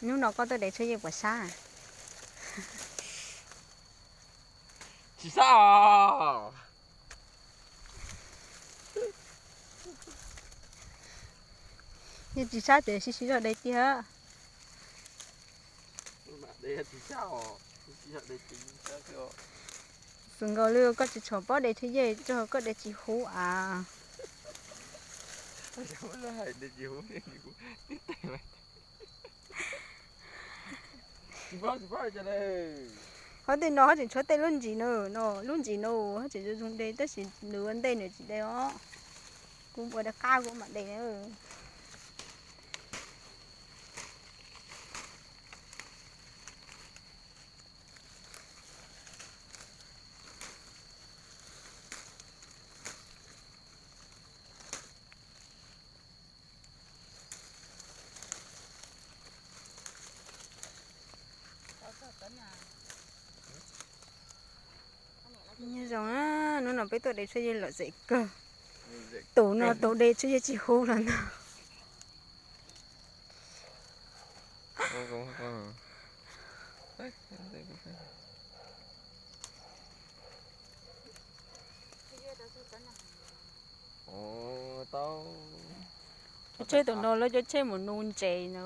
Hnub no koj tuaj de tsheb yej puas sab? Tsis sab os. Yog tsis sab ces siv siv zog de tiag. Xwm nkaus li koj tsis tshua paub de tsheb yej, koj de tsis huv av. Qhov twg no ho tseem tshuav tej lub ntsis no, no lub ntsis no ho tseem zoo zoo de, tab sis nws ua ntej nws tsis de os. Kuv ua rov qab kuv mam de. Nyob zoo na, hnub no peb tuaj de tsheb yej lom zem kawg. Tus no tus de tsheb yej tsis huv los ntag. Cov tsheb tus no lawv cov tsheb mus nuv ntses na.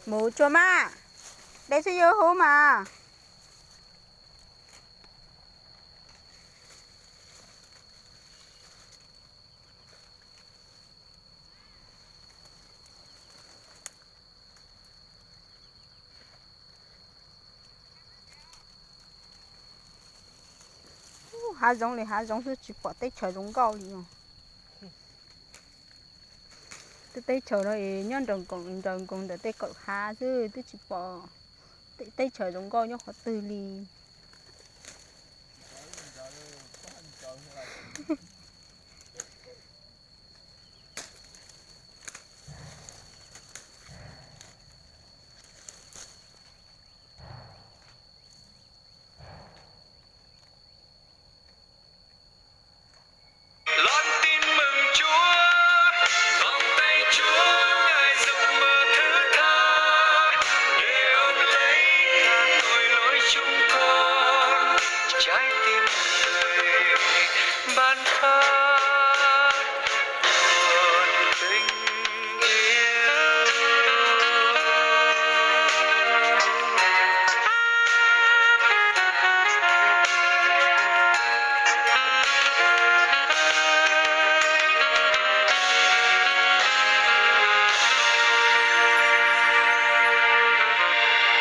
Mus tsuag mas, de tsheb yej huv mas. Hav zoov li hav zoov xwb, tsis pom teb chaws zoo nkauj li os. Tej teb chaws no es nyob nraws nkoos nraws nkoos ntawm tej kawm hav xwb, twb tsis pom teb chaws zoo nkauj nyob qhov twg li.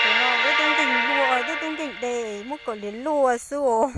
Tus no twb tub nkeeg luaj, twb tub nkeeg de, muab kaus liam luaj xwb os.